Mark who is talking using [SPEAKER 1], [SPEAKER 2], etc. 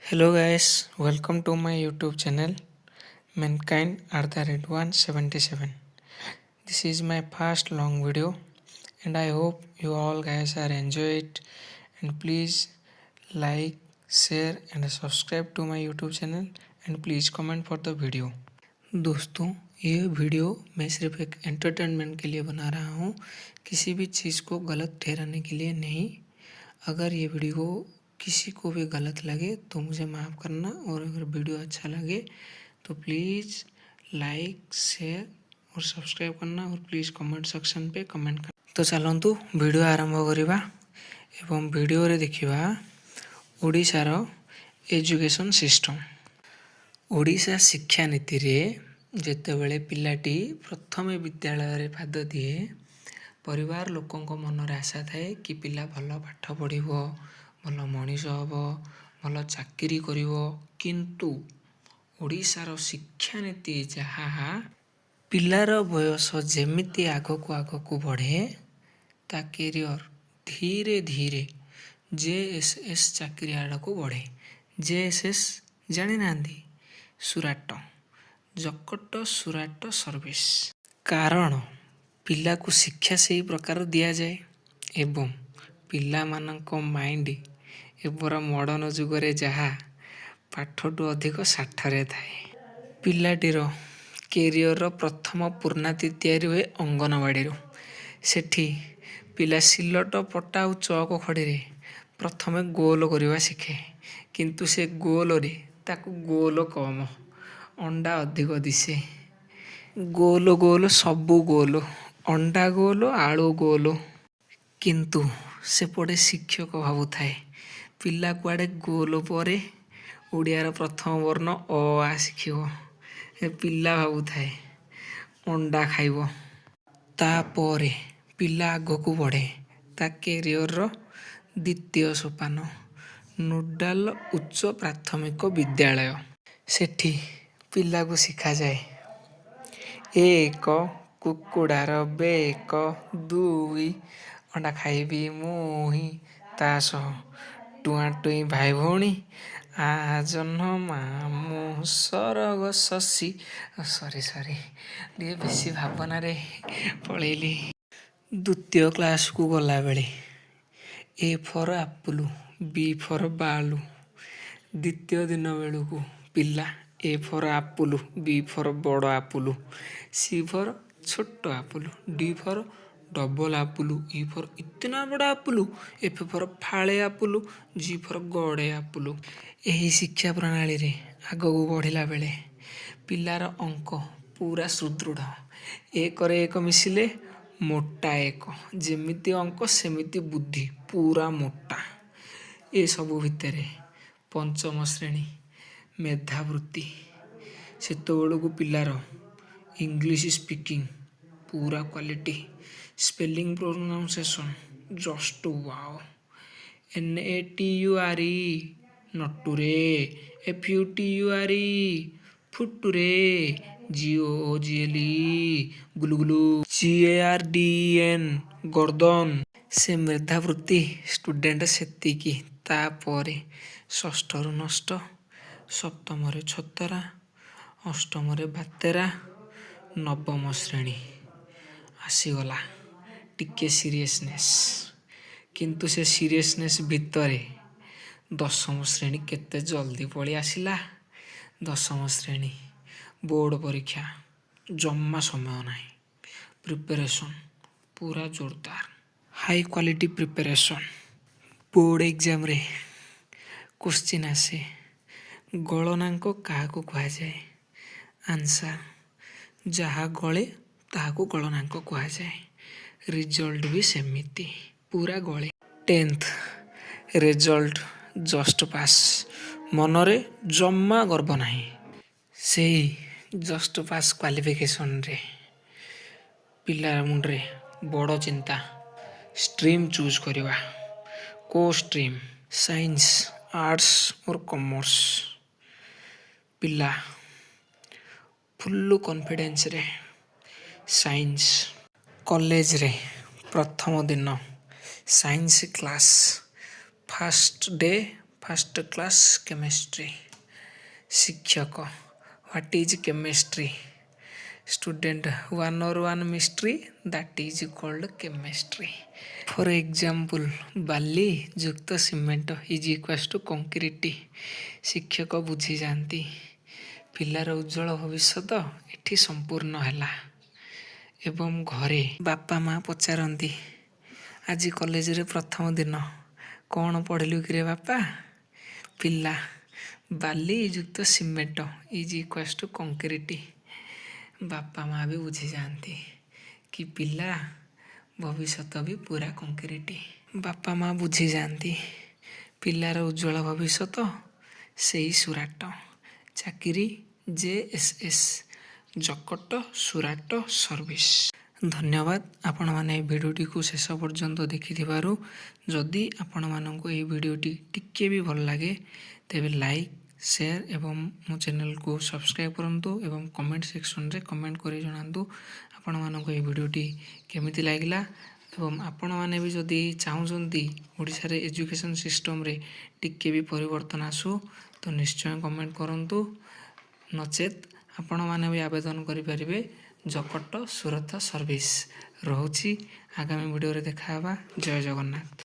[SPEAKER 1] Hello guys, welcome to my YouTube channel Mankind @177. This is my first long video and I hope you all guys are enjoy it, and please like, share and subscribe to my YouTube channel and please comment for the video. दोस्तों, ये video मैं सिर्फ एक entertainment के लिए बना रहा हूँ, किसी भी चीज़ को गलत ठहराने के लिए नहीं। अगर ये वीडियो किसी को भी गलत लगे तो मुझे माफ़ करना और अगर वीडियो अच्छा लगे तो प्लीज़ लाइक, शेयर और सब्सक्राइब करना और प्लीज़ कमेंट सेक्शन पे कमेंट करना। ତ ଚାଲନ୍ତୁ, ଭିଡ଼ିଓ ଆରମ୍ଭ କରିବା ଏବଂ ଭିଡ଼ିଓରେ ଦେଖିବା ଓଡ଼ିଶାର ଏଜୁକେସନ୍ ସିଷ୍ଟମ୍। ଓଡ଼ିଶା ଶିକ୍ଷାନୀତିରେ ଯେତେବେଳେ ପିଲାଟି ପ୍ରଥମେ ବିଦ୍ୟାଳୟରେ ପାଦ ଦିଏ, ପରିବାର ଲୋକଙ୍କ ମନରେ ଆଶା ଥାଏ କି ପିଲା ଭଲ ପାଠ ପଢ଼ିବ, ଭଲ ମଣିଷ ହେବ, ଭଲ ଚାକିରି କରିବ। କିନ୍ତୁ ଓଡ଼ିଶାର ଶିକ୍ଷାନୀତି ଯାହା, ପିଲାର ବୟସ ଯେମିତି ଆଗକୁ ଆଗକୁ ବଢ଼େ, ତା କେରିୟର ଧୀରେ ଧୀରେ ଜେଏସ୍ଏସ୍ ଚାକିରି ଆଡ଼କୁ ବଢ଼େ। ଜେଏସ୍ଏସ୍ ଜାଣିନାହାନ୍ତି? ସୁରାଟ, ଜକଟ ସୁରାଟ ସର୍ଭିସ। କାରଣ ପିଲାକୁ ଶିକ୍ଷା ସେଇ ପ୍ରକାର ଦିଆଯାଏ ଏବଂ ପିଲାମାନଙ୍କ ମାଇଣ୍ଡ ଏବେର ମଡ଼ର୍ଣ୍ଣ ଯୁଗରେ ଯାହା ପାଠଠୁ ଅଧିକ ଷାଠରେ ଥାଏ। ପିଲାଟିର କେରିୟରର ପ୍ରଥମ ପୂର୍ଣ୍ଣାତି ତିଆରି ହୁଏ ଅଙ୍ଗନବାଡ଼ିରୁ। ସେଠି ପିଲା ସିଲଟ, ପଟା ଆଉ ଚକ ଖଡ଼ିରେ ପ୍ରଥମେ ଗୋଲ କରିବା ଶିଖେ। କିନ୍ତୁ ସେ ଗୋଲରେ ତାକୁ ଗୋଲ କମ, ଅଣ୍ଡା ଅଧିକ ଦିଶେ। ଗୋଲ ଗୋଲ, ସବୁ ଗୋଲ, ଅଣ୍ଡା ଗୋଲ, ଆଳୁ ଗୋଲ। କିନ୍ତୁ ସେପଟେ ଶିକ୍ଷକ ଭାବୁଥାଏ, ପିଲା କୁଆଡ଼େ ଗୋଲ ପରେ ଓଡ଼ିଆର ପ୍ରଥମ ବର୍ଣ୍ଣ ଅ ଆ ଶିଖିବ। ଏ ପିଲା ଭାବୁଥାଏ ଅଣ୍ଡା ଖାଇବ। ତାପରେ ପିଲା ଆଗକୁ ବଢ଼େ ତା କେରିୟରର ଦ୍ୱିତୀୟ ସୋପାନ, ନୋଡାଲ ଉଚ୍ଚ ପ୍ରାଥମିକ ବିଦ୍ୟାଳୟ। ସେଠି ପିଲାକୁ ଶିଖାଯାଏ, ଏକ କୁକୁଡ଼ାର ବେକ, ଦୁଇ ଅଣ୍ଡା ଖାଇବି ମୁହିଁ, ତା ସହ ଟୁଆଁ ଟୁଇଁ ଭାଇ ଭଉଣୀ, ଆ ଜହ୍ନ ମାମୁଁ ସରଗ ଶଶୀ। ସରି ସରି, ଟିକେ ବେଶୀ ଭାବନାରେ ପଳେଇଲି। ଦ୍ୱିତୀୟ କ୍ଲାସକୁ ଗଲାବେଳେ ଏ ଫର୍ ଆପୁଲୁ, ବି ଫର୍ ବାଲୁ। ଦ୍ୱିତୀୟ ଦିନ ବେଳକୁ ପିଲା ଏ ଫର୍ ଆପୁଲୁ, ବି ଫର୍ ବଡ଼ ଆପୁଲୁ, ସି ଫର୍ ଛୋଟ ଆପୁଲୁ, ଡି ଫର୍ ଡବଲ ଆପୁଲୁ, ଇ ଫର୍ ଇତନା ବଡ଼ ଆପୁଲୁ, ଏଫ୍ ଫର୍ ଫାଳେ ଆପୁଲୁ, ଜି ଫର୍ ଗଡ଼େ ଆପୁଲୁ। ଏହି ଶିକ୍ଷା ପ୍ରଣାଳୀରେ ଆଗକୁ ବଢ଼ିଲା ବେଳେ ପିଲାର ଅଙ୍କ ପୁରା ସୁଦୃଢ଼। ଏକରେ ଏକ ମିଶିଲେ ମୋଟା ଏକ। ଯେମିତି ଅଙ୍କ ସେମିତି ବୁଦ୍ଧି, ପୁରା ମୋଟା। ଏସବୁ ଭିତରେ ପଞ୍ଚମ ଶ୍ରେଣୀ, ମେଧାବୃତ୍ତି। ସେତେବେଳକୁ ପିଲାର ଇଂଲିଶ ସ୍ପିକିଂ ପୁରା quality, spelling, pronunciation just wow. Nature ନଟୁରେ, future ଫୁଟୁରେ, Google ଗୁଲୁଗୁଲୁ, garden ଗର୍ଦନ। ସେ ମେଧାବୃତ୍ତି ଷ୍ଟୁଡେଣ୍ଟ ସେତିକି। ତାପରେ ଷଷ୍ଠରୁ ନଷ୍ଟ, ସପ୍ତମରେ ଛତରା, ଅଷ୍ଟମରେ ବାତେରା, ନବମ ଶ୍ରେଣୀ ଆସିଗଲା, ଟିକେ ସିରିୟସନେସ୍। କିନ୍ତୁ ସେ ସିରିୟସନେସ୍ ଭିତରେ ଦଶମ ଶ୍ରେଣୀ କେତେ ଜଲ୍ଦି ପଳେଇ ଆସିଲା। ଦଶମ ଶ୍ରେଣୀ ବୋର୍ଡ଼ ପରୀକ୍ଷା, ଜମା ସମୟ ନାହିଁ। ପ୍ରିପାରେସନ୍ ପୁରା ଜୋରଦାର, ହାଇ କ୍ୱାଲିଟି ପ୍ରିପାରେସନ୍। ବୋର୍ଡ଼ ଏକ୍ଜାମରେ କୋଶ୍ଚିନ୍ ଆସେ, ଗଳନାଙ୍କ କାହାକୁ କୁହାଯାଏ? ଆନ୍ସର୍, ଯାହା ଗଳେ ତାହାକୁ ଗଳନାଙ୍କ କୁହାଯାଏ। ରେଜଲ୍ଟ ବି ସେମିତି ପୁରା ଗଳେ। Tenth result just pass. ମନରେ ଜମା ଗର୍ବ ନାହିଁ। ସେଇ ଜଷ୍ଟ ପାସ୍ କ୍ୱାଲିଫିକେସନରେ ପିଲା ମୁଣ୍ଡରେ ବଡ଼ ଚିନ୍ତା, ଷ୍ଟ୍ରିମ୍ ଚୁଜ୍ କରିବା। କେଉଁ stream? Science, arts or commerce? ପିଲା ଫୁଲ୍ କନଫିଡେନ୍ସରେ ସାଇନ୍ସ। କଲେଜରେ ପ୍ରଥମ ଦିନ, science class, first day. First class chemistry. ଶିକ୍ଷକ: What is chemistry? Student: One or one mystery, that is called chemistry. For example, ବାଲି ଯୁକ୍ତ cement is equals to concrete. ଶିକ୍ଷକ ବୁଝିଯାଆନ୍ତି, ପିଲାର ଉଜ୍ଜଳ ଭବିଷ୍ୟତ ଏଠି ସମ୍ପୂର୍ଣ୍ଣ ହେଲା। ଏବଂ ଘରେ ବାପା ମା ପଚାରନ୍ତି, ଆଜି କଲେଜରେ ପ୍ରଥମ ଦିନ, କ'ଣ ପଢ଼ିଲୁ କିରେ ବାପା? ପିଲା: ବାଲି ଯୁକ୍ତ cement is equals to concrete. ବାପା ମା ବି ବୁଝିଯାଆନ୍ତି କି ପିଲା ଭବିଷ୍ୟତ ବି ପୁରା କଂକ୍ରିଟ। ବାପା ମା ବୁଝିଯାଆନ୍ତି, ପିଲାର ଉଜ୍ଜଳ ଭବିଷ୍ୟତ ସେଇ ସୁରାଟ ଚାକିରି, ଜେଏସ୍ଏସ୍, ଜକଟ ସୁରାଟ ସର୍ଭିସ୍। ଧନ୍ୟବାଦ ଆପଣମାନେ ଏହି ଭିଡ଼ିଓଟିକୁ ଶେଷ ପର୍ଯ୍ୟନ୍ତ ଦେଖିଥିବାରୁ। ଯଦି ଆପଣମାନଙ୍କୁ ଏହି ଭିଡ଼ିଓଟି ଟିକିଏ ବି ଭଲ ଲାଗେ, ତେବେ ଲାଇକ୍, ସେୟାର ଏବଂ ମୋ ଚ୍ୟାନେଲକୁ ସବସ୍କ୍ରାଇବ୍ କରନ୍ତୁ ଏବଂ କମେଣ୍ଟ ସେକ୍ସନରେ କମେଣ୍ଟ କରି ଜଣାନ୍ତୁ ଆପଣମାନଙ୍କୁ ଏହି ଭିଡ଼ିଓଟି କେମିତି ଲାଗିଲା। ଏବଂ ଆପଣମାନେ ବି ଯଦି ଚାହୁଁଛନ୍ତି ଓଡ଼ିଶାରେ ଏଜୁକେସନ୍ ସିଷ୍ଟମ୍ରେ ଟିକିଏ ବି ପରିବର୍ତ୍ତନ ଆସୁ, ତ ନିଶ୍ଚୟ କମେଣ୍ଟ କରନ୍ତୁ। ନଚେତ୍ ଆପଣମାନେ ବି ଆବେଦନ କରିପାରିବେ ଜକଟ ସୁରତ ସର୍ଭିସ୍। ରହୁଛି, ଆଗାମୀ ଭିଡ଼ିଓରେ ଦେଖା ହେବା। ଜୟ ଜଗନ୍ନାଥ।